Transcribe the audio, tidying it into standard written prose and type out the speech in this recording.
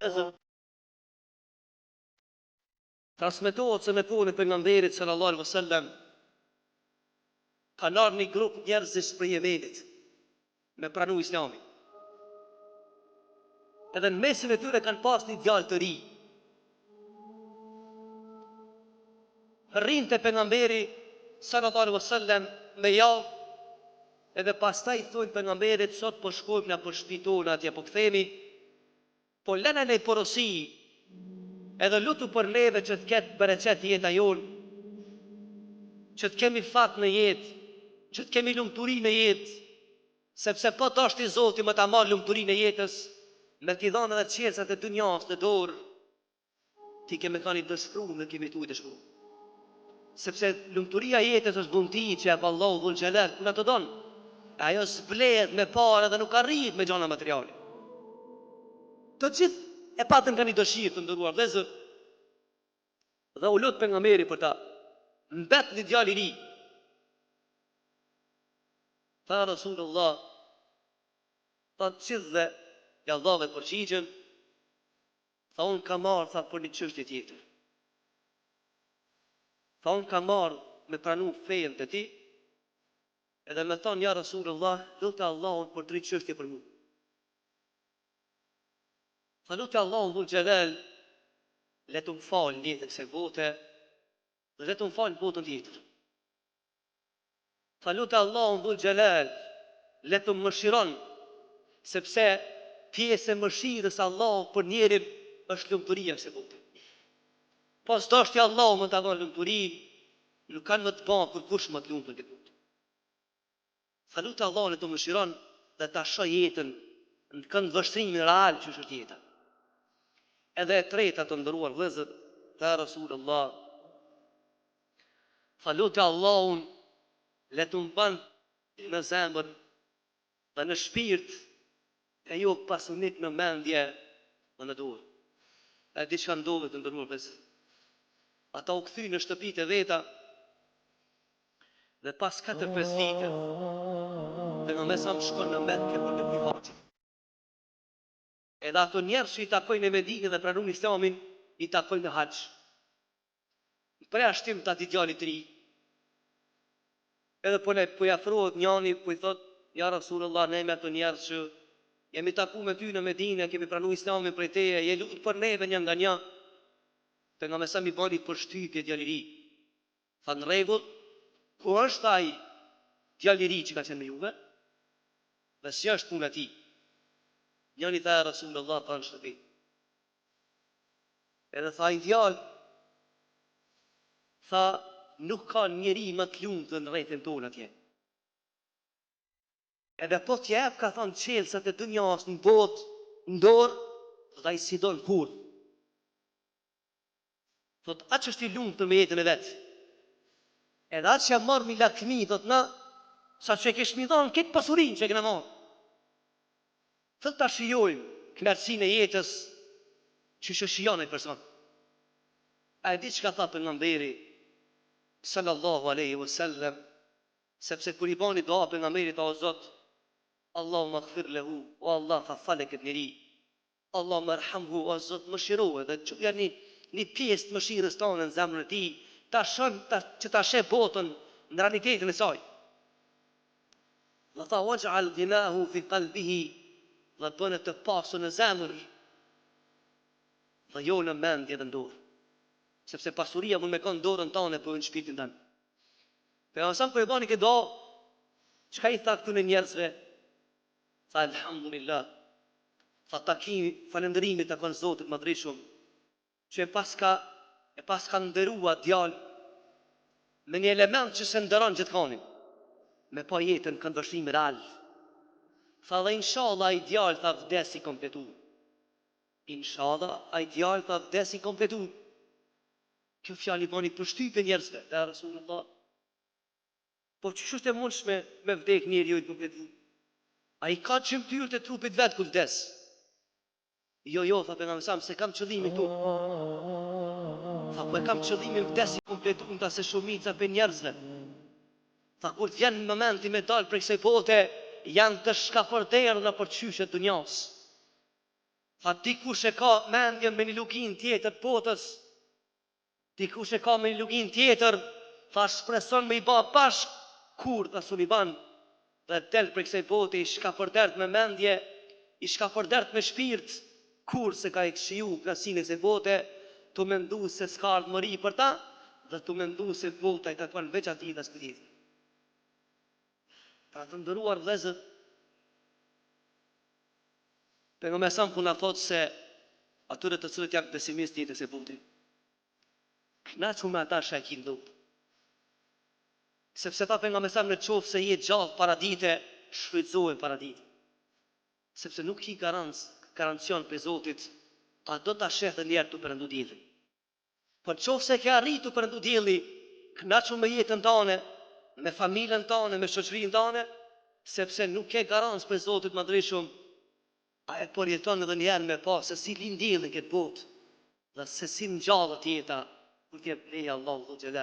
Vëllezër, transmetohet se në kohën e pejgamberit sallallahu alaihi wasallam kanë ardhur një grup njerëzish prej Jemenit me pranu Islamin. Edhe në mesin e tyre kanë pas një djalë të ri. Rrin te pejgamberi sallallahu alaihi wasallam me javë edhe pastaj i thonë pejgamberit sot po shkojmë nëpër shtëpi tona atje po kthehemi Po lena naj porosi edhe lutu për neve që të ketë bereqet jeta jonë, që të kemi fat në jetë, që të kemi lumturi në jetë, sepse po dashti Zoti me ta marrë lumturinë e jetës, me t'i dhanë edhe çelësat e dynjasë në dorë, Ti ke me kanë i dëshprum dhe ke me jetu i dëshprum. Sepse lumturia e jetës është dhunti që jep Allahu dhul xhelal kujna të don. E ajo s'blehet me pare dhe nuk arrihet me gjana materiale. Të gjithë e patën ka një dëshirë të nderuar vëllezër dhe u lut pejgamberi për ta. Mbet një djalë i ri. Tha Rasulullah, tha të gjithëve ja dhave përgjigjen, Tha unë kam ardhë tha për një çështje tjetër. Tha unë kam ardhë me pranu fejën te ti edhe me thanë ja Rasulullah lute Allahun për tri çështje për mu. Tha lute Allahun dhul xhelal le të më falë në jetën e kësaj bote dhe le të më falë në botën tjetër. Tha lute Allahun dhul xhelal le të më mëshiron sepse pjesë e mëshirës së Allahut për njerin është lumturia e kësaj bote. Po s'dashti Allahu me ta dhënë lumturinë, nuk kanë me të ba kurkush më të lumtur në këtë botë. Tha lute Allahun le të më mëshiron dhe ta shoh jetën në këndvështrimin real qysh është jeta. Edhe e treta të nderuar vëllezër, tha Rasulullah Tha lute Allahun le të më ban në zemër dhe në shpirt e jo pasunik në mendje dhe në dorë. E di çka ndodhi të nderuar vëllezër. Ata u kthyen në shtëpitë e veta dhe pas 4-5 vite Pejgamberi a.s. shkon në Mekë për të bërë haxhin. Edhe ato njerëz që i takoi në Medinë dhe pranun Islamin, i takoi në Haxh. Në përjashtim të atij djalit të ri. Edhe po po i afrohet njani, po i thotë, Ja Rasulullah, ne jemi ato njerëz që jemi taku me ty në Medinë, kemi pranu Islamin prej teje, je lut për neve një nga një. Pejgamberi a.s. i bani përshtypje djali i ri. Tha në rregull, ku është ai djali i ri që ka qenë me juve? Dhe si është puna e tij? Njëri tha ja Rasulullah tha në shtëpi. Edhe tha ai djalë, tha nuk ka njeri më të lumtur në rrethin tonë atje. Edhe po t'jep ka thanë çelësat e dynjas në botë, në dorë, thotë ai s'i don kurrë. Thotë aq është i lumtur me jetën e vet. Edhe aq ja marrmi lakmi, thotë na, sa që e kishmi dhanë këtë pasurinë që e kena marrë. Thotë ta shijojmë kënaqësinë e jetës qysh e shijon ai person. A e di çka tha pejgamberi sallallahu alaihi wasallam, sepse kur i bani dua pejgamberit o Zot, Allahumma gfir lehu, o Allah tha fale këtë njeri, Allahumma erhamhu o Zot mëshiroje dhe çoja një një pjesë të mëshirës tënde në zemrën e tij ta shon ta që ta sheh botën në realitetin e saj dhe tha waj'al ghinahu fi qalbihi dhe bëne të pasur në zemër dhe jo në mendje dhe në dorë sepse pasuria mund me kanë n'dorën tënde po jo në shpirtin tënd Pejgamberi a.s. kur e bani këtë dua çka i tha këtyre njerëzve Tha Elhamdulillah, tha takimi, falënderimi i takon Zotit të Madhërishëm, që e paska e paska nderu at djalë me një element që s'e nderon gjithkanin, me pa jetën në këndvështrim real. Tha dhe inshallah ai djalë tha vdes i kompletu. Inshallah ai djalë tha vdes i kompletu. Kjo fjalë i bani përshtypje njerëzve, ja Rasulullah. Po qysh është e mundshme me vdek njeriu i kompletu? Ai ka gjymtyrët e trupit vet kur vdes. Jo jo tha pejgamberi a.s. s'e kam qëllimin këtu. Tha po e kam qëllimin vdes i kompletum tha se shumica prej njerëzve tha kur të vjen momenti me dal prej kësaj bote janë të shkapërderdhur nëpër qyshe të dunjas. Tha dikush e ka mendjen me një luginë tjetër të botës, dikush e ka me një luginë tjetër, tha shpreson me i ba bashkë, kurrë tha s'un i ban, dhe del prej kësaj bote i shkapërdert me mendje, i shkapërdert me shpirt, kurrë s'e ka shiju kënaqësinë e kësaj bote, tu mendu se s'ka ardhmëri për ta, dhe tu mendu se bota i takon veç atij dhe askujt tjetër. Pra të nderuar vëllezër, Pejgamberi alejhi selam po na thotë se atyre të cilët janë pesimistë në jetën e kësaj bote, kënaqu me ata çka e ki në dorë. Sepse tha pejgamberi alejhi selam në qoftë se je gjallë paradite, shfrytëzoje paradite. Sepse nuk ki garanc, garancion prej Zotit, a do ta sheh edhe një herë tu perëndu dielli. Po në qoftë se ke arritë tu perëndu dielli, kënaqu me jetën tane, me familjen tane, me shoqërinë tane, sepse nuk ke garancë prej Zotit Madhërishëm, a e përjeton edhe një herë me pa se si lind dielli në këtë botë dhe se si ngjallet jeta kur të jep leje Allahu xhele.